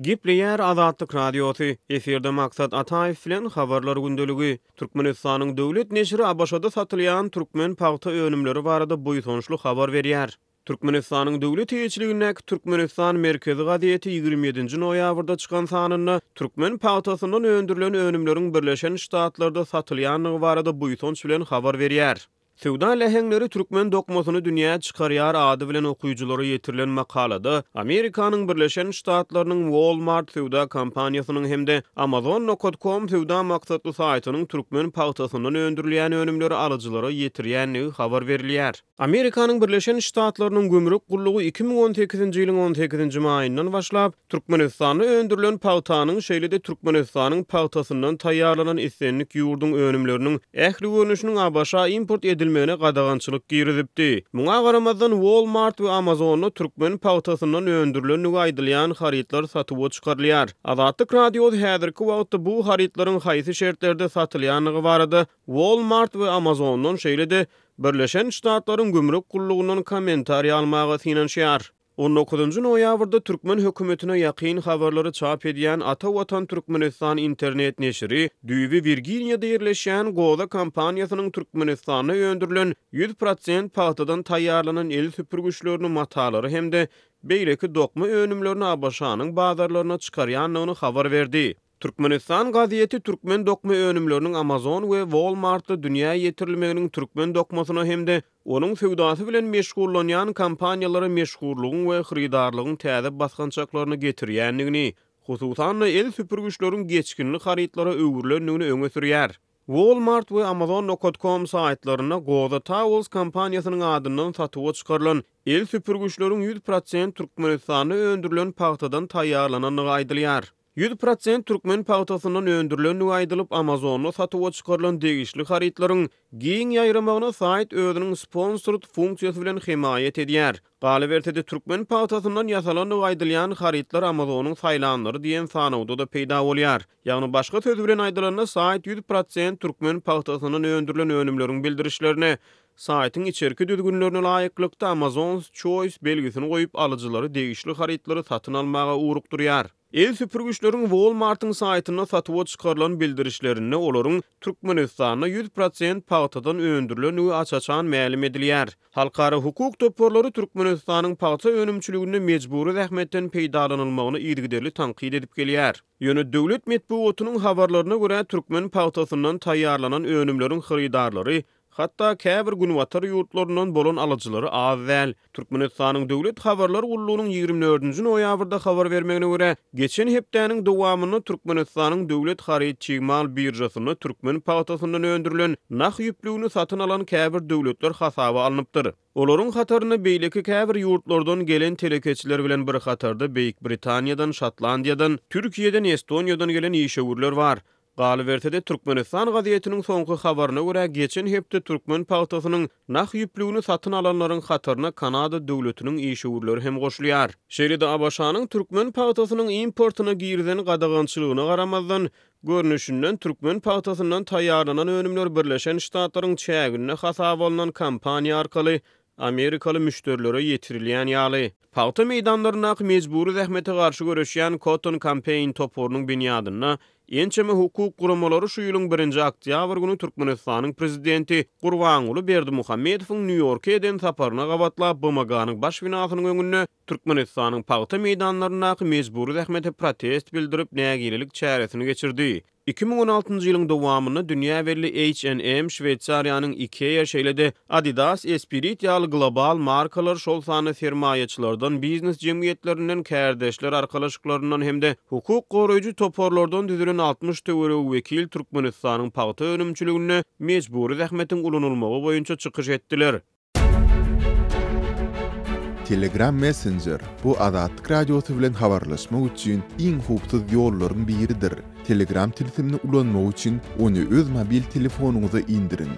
Gepleýär Azatlyk Radiosy, efirde Maksat Ataýew bilen Habarlar gündeligi. Türkmenistanyň döwlet neşiri ABŞ-da satylýan türkmen pagta önümleri barada buýsançly habar berýär. Türkmenistanyň döwlet eýeçiligindäki Türkmenistan Merkezi gazeti 27-nji noýabrda çykan sanynda türkmen pagtasyndan öndürilen önümleriň Birleşen Ştatlarda satylýandygy barada buýsanç bilen habar berýär. Söwda läheňleri türkmen dokmasyny dünýä çykarýar ady bilen okyjylara ýetirilen makalada Amerikanyň Birleşen Ştatlarynyň Walmart söwda kompaniýasynyň hem-de Amazon nokat kom söwda maksatly saýtynyň türkmen pagtasyndan öndürilýän önümleri alyjylara ýetirýändigi habar berilýär. Amerikanyň Birleşen Ştatlarynyň gümrük gullugy 2018-nji ýylyň on sekizinji maýyndan başlap, Türkmenistanda öndürilen pagtanyň, şeýle-de Türkmenistanyň pagtasyndan taýýarlanan islendik ýurduň önümleriniň ähli görnüşiniň ABŞ-a import edilmegine gadagançylyk girizipdi. Muňa garamazdan, Walmart we Amazonda türkmen pagtasyndan öndürilendigi aýdylýan harytlar satuwa çykarylýar. Azatlyk Radiosy häzirki wagtda bu harytlaryň haýsy şertlerde satylýandygy barada Walmart we Amazondan, şeýle-de Birleşen Ştatlaryň gümrük gullugyndan kommentariý almaga synanyşýar. On dokuzynjy noýabrda türkmen hökümetine ýakyn habarlary çap edýän Ata Watan Türkmenistan internet neşiri düýbi Wirginiýada ýerleşýän Goza kompaniýasynyň Türkmenistanda öndürilen 100% pagtadan taýýarlanan el süpürgiçlerini, matalary hem-de beýleki dokma önümlerini ABŞ-nyň bazarlaryna çykarýandygyny habar berdi. Türkmenistan gazeti türkmen dokma önümleriniň Amazon we Walmartda dünýä ýetirilmeginiň türkmen dokmasyna hem-de onuň söwdasy bilen meşgullanýan kompaniýalara meşhurlygyň we hyrydarlygyň täze basgançaklaryny getirýändigini, hususan-da, el süpürgiçleriň geçginli harytlara öwrülendigini öňe sürýär. Walmart we Amazon nokat kom saýtlarynda Goza Towels kompaniýasynyň adyndan satuwa çykarylan el süpürgiçleriň 100% Türkmenistanda öndürilen pagtadan taýýarlanandygy aýdylýar. 100% türkmen pagtasyndan öndürilendigi aýdylyp, Amazonda satuwa çykarylan degişli harytlaryň giň ýaýramagyna saýt özüniň Sponsored funksiýasy bilen hemaýat edýär. Galyberse-de, türkmen pagtasyndan ýasalandygy aýdylýan harytlar Amazonyň saýlanlary diýen sanawda-da peýda bolýar. Ýagny, başga söz bilen aýdylanda, saýt 100% türkmen pagtasyndan öndürilen önümleriň bildirişlerine, saýtyň içerki düzgünlerine laýyklykda Amazon's Choice belgisini goýup, alyjylary degişli harytlary satyn almaga ugrukdyrýar. El süpürgiçleriň Walmart-yň saýtynda satuwa çykarylan bildirişlerinde olaryň Türkmenistanda 100% pagtadan öndürilendigi aç-açan mälim edilýär. Halkara hukuk toparlary Türkmenistanyň pagta önümçiliginde mejbury zähmetden peýdalanylmagyny yzygiderli tankyt edip gelýär. Ýöne döwlet metbugatynyň habarlaryna görä, türkmen pagtasyndan taýýarlanan önümleriň hyrydarlary Hatda käbir günbatar ýurtlaryndan bolan alyjylary az däl. Türkmenistanyň Döwlet habarlar gullugynyň 24 nji noýabrda habar bermegine görä, geçen hepdäniň dowamynda Türkmenistanyň Döwlet haryt-çig mal biržasynda türkmen pagtasyndan öndürilen nah ýüplügini satyn alan käbir döwletler hasaba alnypdyr. Olaryň hatarynda beýleki käbir ýurtlardan gelen telekeçiler bilen bir hatarda Beýik Britaniýadan, Şotlandiýadan, Türkiýeden, Estoniýadan gelen işewürler bar. Galyberse-de, Türkmenistan gazetiniň soňky habaryna görä, geçen hepde türkmen pagtasynyň nah ýüplügini satyn alanlaryň hataryna Kanada döwletiniň işewürleri hem goşulýar. Şeýle-de, ABŞ-nyň türkmen pagtasynyň importyna girizen gadagançylygyna garamazdan, görnüşinden, türkmen pagtasyndan taýýarlanan önümler Birleşen Ştatlaryň çäginde hasaba alnan kompaniýa arkaly amerikaly müşderilere ýetirilýän ýaly. Pagta meýdanlaryndaky mejbury zähmete garşy göreşýän Cotton Campaign toparynyň binýadynda ençeme hukuk guramalary şu ýylyň birinji oktýabr güni Türkmenistanyň prezidenti Gurbanguly Berdimuhamedowyň Nýu-Ýorka eden saparyna gabatlap BMG-niň baş binasynyň öňünde Türkmenistanyň pagta meýdanlaryndaky mejbury zähmete protest bildirip nägilelik çäresini geçirdi. 2016-njy ýylyň dowamynda dünýä belli H&M, Şweýsariýanyň Ikea, şeýle-de Adidas, Esprit ýaly global markalar, şol sanda sermaýaçylardan, biznes jemgyýetlerinden, kärdeşler arkalaşyklaryndan hem-de hukuk goraýjy toparlardan düzülen 60 töweregi wekil Türkmenistanyň pagta önümçiliginde mejbury zähmetiň ulanylmagy boýunça çykyş etdiler. Telegram Messenger, bu Azatlyk Radiosy bilen habarlaşmak üçin iň howpsuz ýollaryň biridir. Telegram tilsimini ulanmak üçin ony öz mobil telefonyňyza indiriň.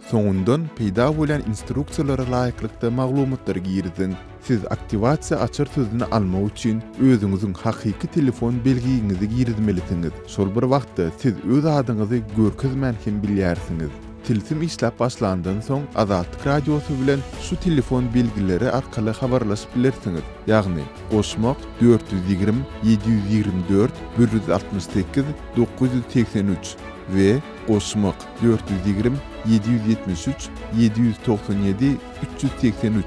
Soňundan peýda bolýan instruksiýalara laýyklykda maglumatlary giriziň. Siz aktiwasiýa açar sözüni almak üçin özüňiziň hakyky telefon belgiňizi girizmelisiňiz. Şol bir wagtda siz öz adyňyzy görkezmän hem bilýärsiňiz. Tilsim işläp başlandan soň Azatlyk Radiosy bilen şu telefon belgileri arkaly habarlaşyp bilersiňiz, ýagny, goşmak, 420 724 168 983 we goşmak, 420 773 797 383.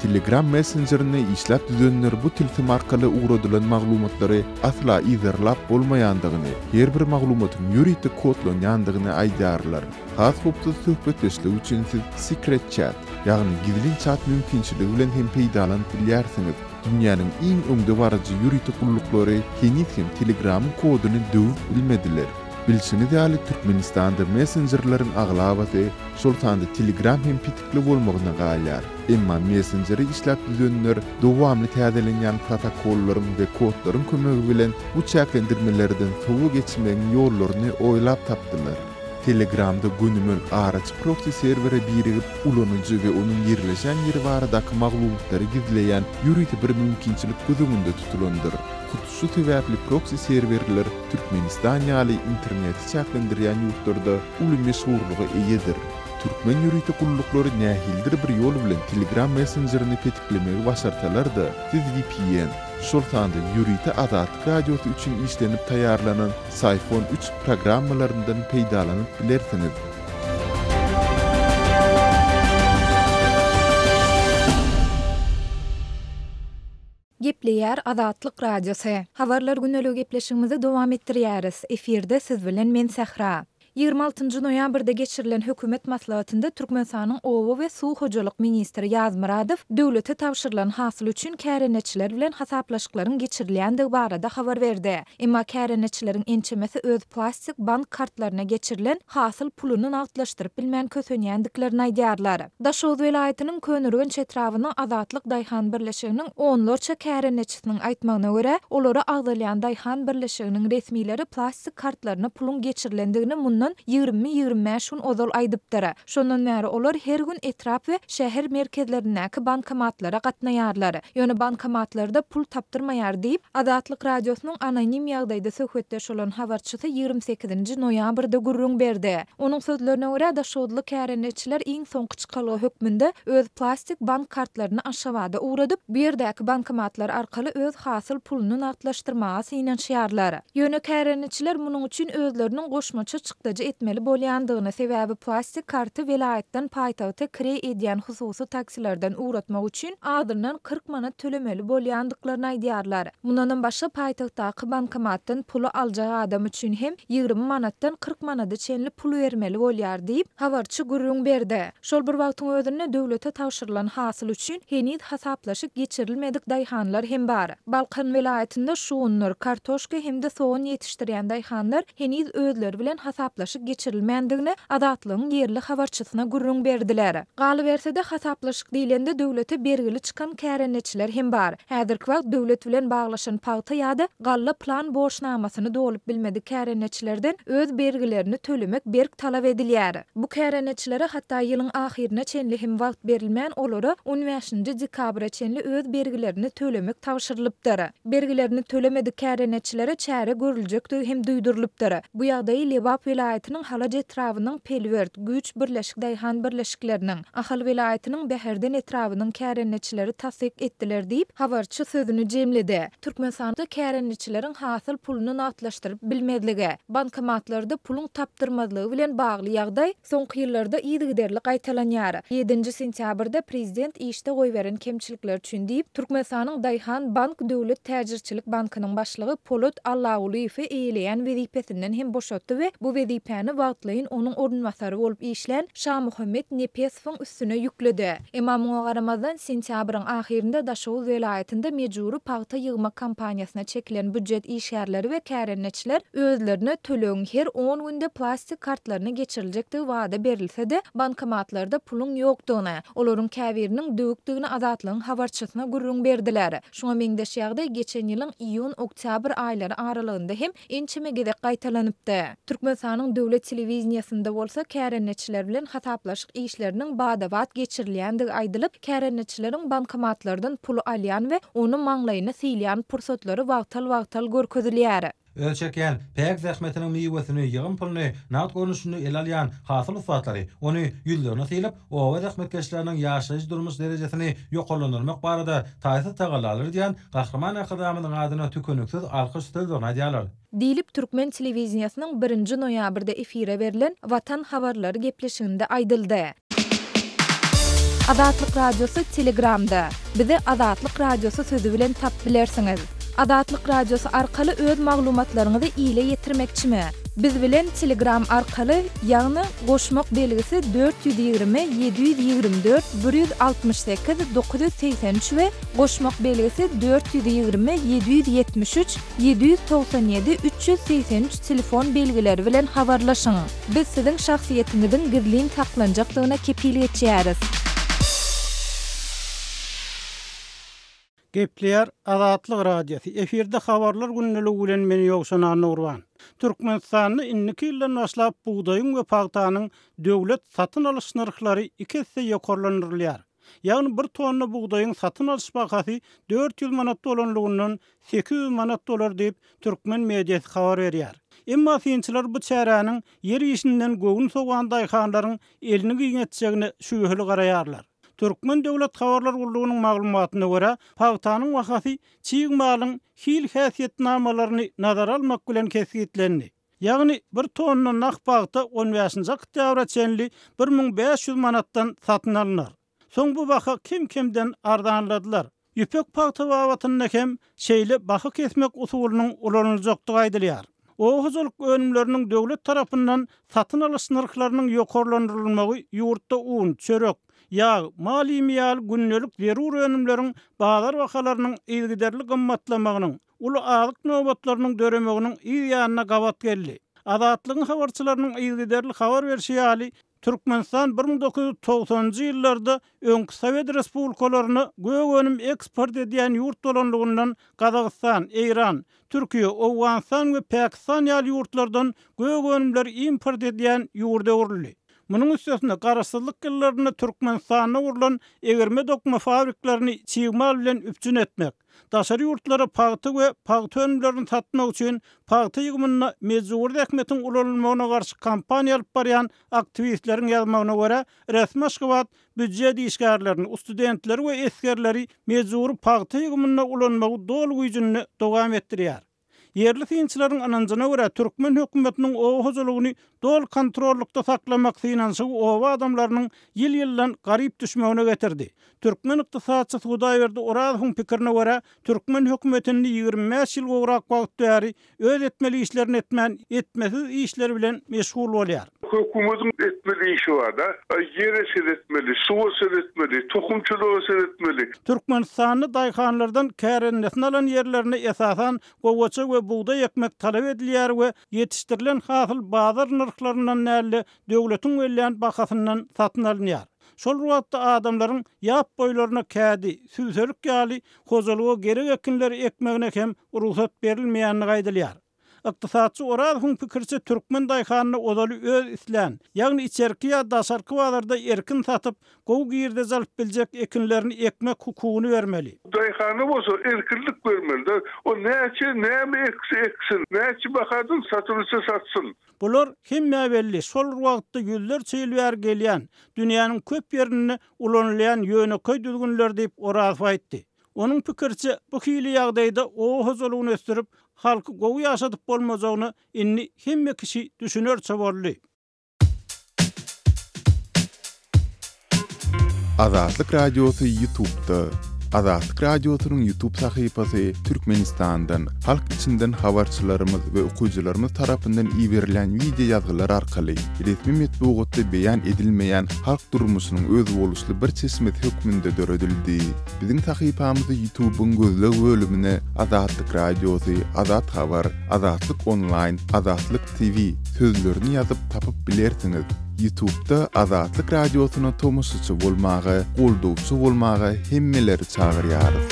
Telegram messenjerini işläp düzenler bu tilsim arkaly ugradylan maglumatlary asla yzarlap bolmaýandygyny, her bir maglumatyň ýörite kodlanýandygyny aýdýarlar. Has howpsuz söhbetdeşlik üçin siz Secret Chat, ýagny gizlin çat mümkinçiligi bilen hem peýdalanyp bilýärsiňiz. Dünýäniň iň öňdebaryjy ýörite gulluklary heniz hem Telegramyň koduny döwüp bilmediler. Bilşiňiz ýaly, Türkmenistanda messenjerleriň aglabasy, şol sanda Telegram hem petikli bolmagyna galýar. Emma messenjeri işläp düzenler dowamly täzelenýän protokollaryň we kodlaryň kömegi bilen bu çäklendirmelerden sowa geçmegiň ýollaryny oýlap tapdylar. Telegramda gönümel araçy proksi serwere birigip, ulanyjy we onuň ýerleşen ýeri baradaky maglumatlary gizleýän ýörite bir mümkinçilik göz öňünde tutulandyr. Hut şu sebäpli proksi serwerler Türkmenistan ýaly interneti çäklendirýän ýurtlarda uly meşhurlyga eýedir. Türkmen ýörite gulluklary nähilidir bir ýol bilen Telegram messenjerini petiklemegi başarsalar-da, siz vpn, şol sanda ýörite Azatlyk Radiosy üçin işlenip taýýarlanan Syphon üç programmalaryndan peýdalanyp bilersiňiz. Gepleýär Azatlyk Radiosy. Habarlar gündeligi gepleşigimizi dowam etdirýäris. Efirde siz bilen men Sähra. 26 noýabrda geçirilen hökümet maslahatynda Türkmenistanyň oba we suw hojalyk ministri Ýaz Myradow döwlete tabşyrylan hasyl üçin kärendeçiler bilen hasaplaşyklaryň geçirilýändigi barada habar berdi. Emma kärendeçileriň ençemesi öz plastik bank kartlaryna geçirilen hasyl puluny nagtlaşdyryp bilmän kösenýändiklerini aýdýarlar. Daşoguz welaýatynyň Köneürgenç etrabynyň Azatlyk daýhan birleşiginiň onlarça kärendeçisiniň aýtmagyna görä, olara agzalýan daýhan birleşiginiň resmileri plastik kartlaryna puluň geçirilendigini mundan ýigrimi-ýigrimi bäş gün ozal aýdypdyr. Şondan bäri olar her gün etrap we şäher merkezlerindäki bankomatlara gatnaýarlar. Ýöne bankomatlarda pul tapdyrmaýar diýip, Azatlyk Radiosynyň anonim ýagdaýda söhbetdeş bolan habarçysy 28-nji noýabrda gürrüň berdi. Onuň sözlerine görä, daşoguzly kärendeçiler iň soňky çykalga hökmünde öz plastik bank kartlaryny Aşgabada ugradyp, bu ýerdäki bankomatlar arkaly öz hasyl puluny nagtlaşdyrmaga synanyşýarlar. Ýöne kärendeçiler munuň üçin özleriniň goşmaça çykdajy etmeli bolýandygyny, sebäbi plastik karty welaýatdan paýtagta kireý edýän hususy taksilerden ugratmak üçin azyndan 40 manat tölemeli bolýandyklaryny aýdýarlar. Mundanam başga paýtagtdaky bankomatdan puly aljak adam üçin hem 20 manatdan 40 manada çenli pul bermeli bolýar diýip, habarçy gürrüň berdi. Şol bir wagtyň özünde döwlete tabşyrylan hasyl üçin heniz hasaplaşyk geçirilmedik daýhanlar hem bar. Balkan welaýatynda şugundyr, kartoşka hem-de sogan ýetişdirýän daýhanlar heniz özleri bilen hasaplaşyk geçirilmändigini Azatlygyň ýerli habarçysyna gürrüň berdiler. Galyberse-de, hasaplaşyk diýlende döwlete bergili çykan kärendeçiler hem bar. Häzirki wagt döwlet bilen baglaşan pagta ýa-da galla plan borçnamasyny dolup bilmedik kärendeçilerden öz bergilerini tölemek berk talap edilýär. Bu kärendeçilere hatda ýylyň ahyryna çenli hem wagt berilmän, olara on bäşinji dekabra çenli öz bergilerini tölemek tabşyrylypdyr. Bergilerini tölemedik kärendeçilere çäre görüljekdigi hem duýdurylypdyr. Bu ýagdaýy Lebap welaýatynyň Halaç etrabynyň Pelwert, Güýç birleşik daýhan birleşikleriniň, Ahal welaýatynyň Bäherden etrabynyň kärendeçileri tassyk etdiler diýip, habarçy sözüni jemledi. Türkmenistanda kärendeçileriň hasyl puluny nagtlaşdyryp bilmezligi, bankomatlarda puluň tapdyrmazlygy bilen bagly ýagdaý soňky ýyllarda yzygiderli gaýtalanýar. Ýedinji sentýabrda prezident işde goýberen kemçilikleri üçin diýip, Türkmenistanyň Daýhan bank döwlet täjirçilik bankynyň başlygy Polat Allagulyýewi eýeleýän wezipesinden hem boşatdy we bu wezipäni wagtlaýyn onuň orunbasary bolup işlän Şamuhammet Nepesowyň üstüne ýükledi. Emma muňa garamazdan, sentýabryň ahyrynda Daşoguz welaýatynda mejbury pagta ýygmak kampaniýasyna çekilen býujet işgärleri we kärendeçiler özlerine tölegiň her on günde plastik kartlaryna geçiriljekdigi wada berilse-de, bankomatlarda puluň ýokdugyny, olaryň käbiriniň döwükdigini Azatlygyň habarçysyna gürrüň berdiler. Şuňa meňzeş ýagdaý geçen ýylyň iýun-oktýabr aýlary aralygynda hem ençeme gezek gaýtalanypdy. Türkmenistanyň döwlet telewideniýesinde bolsa kärendeçiler bilen hasaplaşyk işleriniň bada-bat geçirilýändigi aýdylyp, kärendeçileriň bankomatlardan puly alýan we ony maňlaýyna sylýan pursatlary wagtal-wagtal görkezilýär. Öz çekýän päk zähmetiniň miwesini, ýygym puluny nagt görnüşinde ele alýan hasyl ussatlary ony ýüzlerine sylyp, oba zähmetkeşleriniň ýaşaýyş-durmuş derejesini ýokarlandyrmak barada taýsyz tagallalar edýän Gahryman Arkadagymyzyň adyna tükeniksiz alkyş sözlerini aýdýarlar. Diýlip, türkmen telewideniýesiniň birinji noýabrda efire berlen Watan habarlary gepleşiginde aýdyldy. Azatlyk Radiosy Telegramda, Bizi Azatlyk Radiosy sözi bilen tapyp bilersiňiz. Azatlyk Radiosy arkaly öz maglumatlaryňyzy ile ýetirmekçimi? Biz bilen Telegram arkaly, ýagny goşmak belgisi 420 724 168 983 we goşmak belgisi 420 773 797 383 telefon belgileri bilen habarlaşyň. Biz siziň şahsyýetiňiziň gizlin saklanjakdygyna kepil geçýäris. Gepleýär Azatlyk Radiosy, efirde Habarlar gündeligi bilen men Ýowşan Annagurban. Türkmenistanda indiki ýyldan başlap bugdaýyň we pagtanyň döwlet satyn alyş nyrhlary iki esse ýokarlandyrylýar. Ýagny bir tonna bugdaýyň satyn alyş bahasy 400 manat bolanlygyndan 800 manat bolar diýip, türkmen mediasy habar berýär. Emma synçylar bu çäräniň ýer işinden göwün sowan daýhanlaryň elini giňeltjegine şübheli garaýarlar. Türkmen döwlet habarlar gullugynyň maglumatyna görä, pagtanyň bahasy çig malyň hil häsiýetnamalaryny nazara almak bilen kesgitlendi. Ýagny bir tonna nah pagta on bäşinji oktýabra çenli 1500 manatdan satyn alnar. Soň bu baha kem-kemden arzanladylar. Ýüpek pagta babatynda hem şeýle baha kesmek usulynyň ulanyljakdygy aýdylýar. Oba hojalyk önümleriniň döwlet tarapyndan satyn alyş nyrhlarynyň ýokarlandyrylmagy ýurtda un, çörek, ýag, mal iými ýaly gündelik zerur önümleriň bazar bahalarynyň yzygiderli gymmatlamagynyň, uly azyk nobatlarynyň döremeginiň yz ýanyna gabat geldi. Azatlygyň habarçylarynyň yzygiderli habar berşi ýaly, Türkmenistan 1990-njy ýyllarda öňki sowet respublikalaryna gök önüm eksport edýän ýurt bolanlygyndan Gazagystan, Eýran, Türkiýe, Owganystan we Pakistan ýaly ýurtlardan gök önümleri import edýän ýurda öwrüldi. Munuň üstesine, garaşsyzlyk ýyllarynda Türkmenistanda gurlan egirme-dokma fabriklerini çig mal bilen üpjün etmek, Daşary ýurtlara pagta we pagta önümlerini satmak üçin pagta ýygymynda mejbury zähmetiň ulanylmagyna garşy kampaniýa alyp barýan aktiwistleriň ýazmagyna görä, resmi Aşgabat býujet işgärlerini, studentleri we esgerleri mejbury pagta ýygymynda ulanmagy doly güýjünde dowam etdirýär. Ýerli synçylaryň ynanjyna görä, türkmen hökümetiniň oba hojalygyny doly kontrollykda saklamak synanyşygy oba adamlarynyň ýyl-ýyldan garyp düşmegine getirdi. Türkmen ykdysatçysy Hudaýberdi Orazowyň pikirine görä, türkmen hökümeti indi 25 ýyl gowrak wagt bäri öz etmeli işlerini etmän, etmesiz işler bilen meşgul bolýar. Hökümetiň etmeli işi bar-da. Ýere seretmeli, suwa seretmeli, tohumçylyga seretmeli. Türkmenistanda daýhanlardan kärendesine alan ýerlerine esasan gowaça we bugdaý ekmek talap edilýär we ýetişdirilen hasyl bazar nyrhlaryndan däl-de, döwletiň bellän bahasyndan satyn alynýar. Şol bir wagtda adamlaryň ýap boýlaryna kädi, sübselik ýaly hojalyga gerek ekinleri ekmegine hem rugsat berilmeýändigi aýdylýar. Ykdysatçy Orazowyň pikiriçe türkmen daýhanyna ozaly öz islän, ýagny içerki ýa daşarky bazarda erkin satyp, gowy girdeji alyp biljek ekinlerini ekmek hukugyny bermeli. Daýhana bolsa erkinlik bermeli-de, o näçe, näme ekse eksin, näçe bahadan satylsa satsyn. Bular hemmä belli, şol bir wagtda ýüzlerçe ýyl bäri gelýän, dünýäniň köp ýerinde ulanylýan ýönekeý düzgünler diýip, Orazow aýtdy. Onuň pikiriçe, bu hili ýagdaýda oba hojalygyny ösdürip, halky gowy ýaşadyp bolmajagyna indi hemme kişi düşünerçe boldy. Azatlyk Radiosy Ýutubda. Azatlyk Radiosynyň Ýutub sahypasy Türkmenistandan, halk içinden habarçylarymyz we okyjylarymyz tarapyndan iberilýän wideo ýazgylar arkaly resmi metbugatda beýan edilmeýän halk durmuşynyň özboluşly bir çeşmesi hökmünde döredildi. Biziň sahypamyzy Ýutubyň gözleg bölümine Azatlyk Radiosy, Azat Habar, Azatlyk Onlaýn, Azatlyk TV sözlerini ýazyp tapyp bilersiňiz. Ýutubda Azatlyk Radiosyna tomaşaçy bolmaga, goldawçy bolmaga hemmeleri çagyrýarys.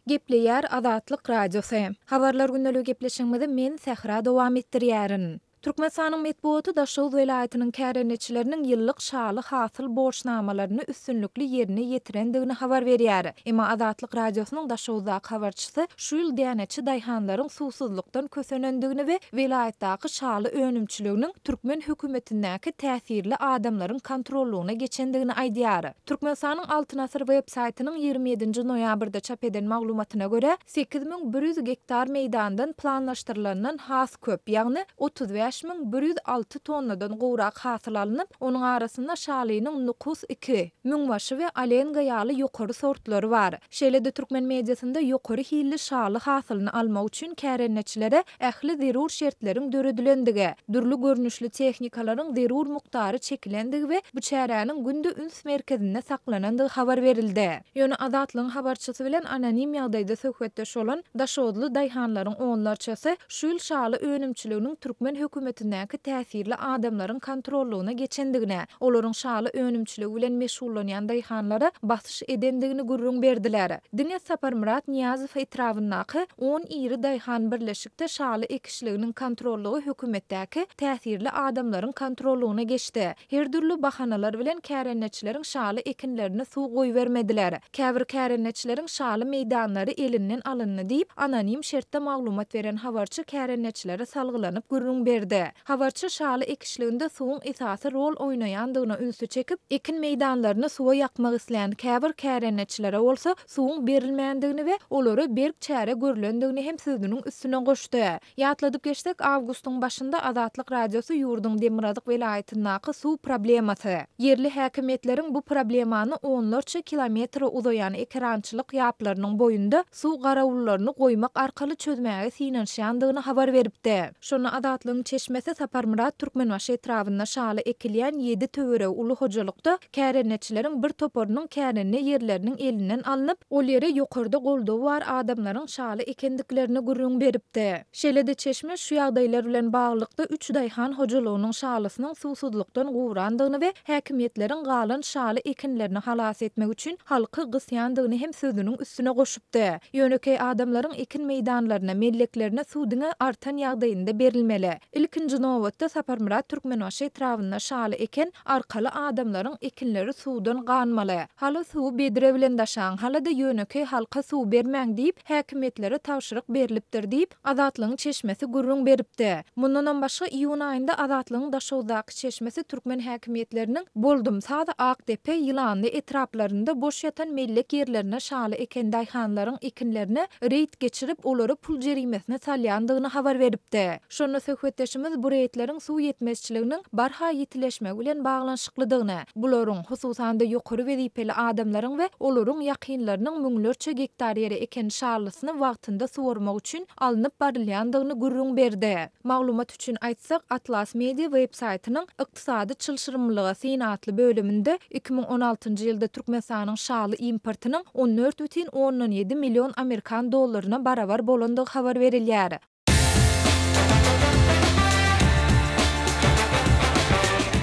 Gepleýär Azatlyk Radiosy. Habarlar gündeligi gepleşigimizi men Sähra dowam etdirýärin. Türkmenistanyň metbugaty Daşoguz welaýatynyň kärendeçileriniň ýyllyk şaly hasyl borçnamalaryny üstünlikli ýerine ýetirendigini habar berýär. Emma Azatlyk Radiosynyň Daşoguzdaky habarçysy şu ýyl däneçi daýhanlaryň suwsuzlykdan kösenendigini we welaýatdaky şaly önümçiliginiň türkmen hökümetindäki täsirli adamlaryň kontrollygyna geçendigini aýdýar. Türkmenistanyň Altyn asyr web saýtynyň 27-nji noýabrda çap eden maglumatyna görä, 8100 gektar meýdandan planlaşdyrylandan has köp, ýagny 35106 tonnadan gowrak hasyl alnyp, onuň arasynda şalynyň Nukus iki, Müňbaşy we Alenga ýaly ýokary sortlary bar. Şeýle-de türkmen mediasynda ýokary hilli şaly hasylyny almak üçin kärendeçilere ähli zerur şertleriň döredilendigi, dürli görnüşli tehnikalaryň zerur mukdary çekilendigi we bu çäräniň günde üns merkezinde saklanandygy habar berildi. Ýöne Azatlygyň habarçysy bilen anonim ýagdaýda söhbetdeş bolan daşoguzly daýhanlaryň onlarçasy şu ýyl şaly önümçiliginiň türkmen hökümetindäki täsirli adamlaryň kontrollygyna geçendigine, olaryň şaly önümçiligi bilen meşgullanýan daýhanlara basyş edendigini gürrüň berdiler. Diňe Saparmyrat Nyýazow etrabyndaky on iri daýhan birleşikde şaly ekişliginiň kontrollygy hökümetdäki täsirli adamlaryň kontrollygyna geçdi. Her dürli bahanalar bilen kärendeçileriň şaly ekinlerine suw goýbermediler. Käbir kärendeçileriň şaly meýdanlary elinden alyndy diýip, anonim şertde maglumat beren habarçy kärendeçilere salgylanyp gürrüň berdi. Habarçy şaly ekişliginde suwuň esasy rol oýnaýandygyna ünsi çekip, ekin meýdanlaryny suwa ýakmak islän käbir kärendeçilere bolsa suwuň berilmändigini we olara berk çäre görlendigini hem sözüniň üstüne goşdy. Ýatladyp geçsek, awgustyň başynda Azatlyk Radiosy ýurduň demirgazyk welaýatyndaky suw problemasy, ýerli häkimiýetleriň bu problemany onlarça kilometre uzaýan ekerançylyk ýaplarynyň boýunda suw garawullaryny goýmak arkaly çözmäge synanyşýandygyny habar beripdi. Şonda Azatlygyň çeşmesi Saparmyrat Türkmenbaşy etrabynda şaly ekilýän ýedi töweregi uly hojalykda kärendeçileriň bir toparynyň kärende ýerleriniň elinden alnyp, ol ýere ýokarda goldawy bar adamlaryň şaly ekendiklerini gürrüň beripdi. Şeýle-de çeşme şu ýagdaýlar bilen baglylykda üç daýhan hojalygynyň şalysynyň suwsuzlykdan gurandygyny we häkimiýetleriň galan şaly ekinlerini halas etmek üçin halky gysýandygyny hem sözüniň üstüne goşupdy. Ýönekeý adamlaryň ekin meýdanlaryna, melleklerine suw diňe artan ýagdaýynda berilmeli. Ilkinji nobatda Saparmyrat Türkmenbaşy etrabynda şaly eken arkaly adamlaryň ekinleri suwdan ganmaly. Hala suwy bedre bilen daşaň, hala-da ýönekeý halka suw bermäň diýip, häkimiýetlere tabşyryk berlipdir diýip, Azatlygyň çeşmesi gürrüň beripdi. Mundanam başga, iýun aýynda Azatlygyň Daşoguzdaky çeşmesi türkmen häkimiýetleriniň Boldumsaz, Akdepe, Ýylanly etraplarynda boş ýatan mellek ýerlerine şaly eken daýhanlaryň ekinlerine reýd geçirip, olary pul jerimesine salýandygyny habar beripdi. Şonda söhbetdeşimiz bu reýdleriň suw ýetmezçiliginiň barha ýitileşmegi bilen baglanyşyklydygyny, bularyň, hususan-da ýokary wezipeli adamlaryň we olaryň ýakynlarynyň müňlerçe gektar ýere eken şalysyny wagtynda suwarmak üçin alnyp barylýandygyny gürrüň berdi. Maglumat üçin aýtsak, Atlas Media web-saýtynyň Ykdysady çylşyrymlylyga syn atly bölüminde 2016-njy ýylda Türkmenistanyň şaly importynyň 14,7 million amerikan dollaryna barabar bolandygy habar berilýär.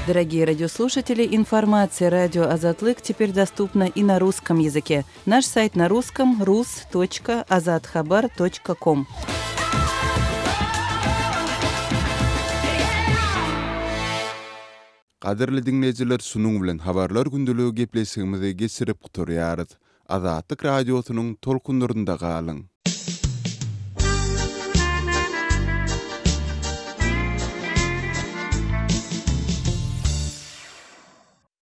Дорогие радиослушатели, информация радио Азатлык теперь доступна и на русском языке. Наш сайт на русском rus.azathabar.com. Gadyrly diňleýjiler şunuň bilen habarlar gündeligi gepleşigimizi geçirip gutarýarys. Azatlyk Radiosynyň tolkunlarynda galyň.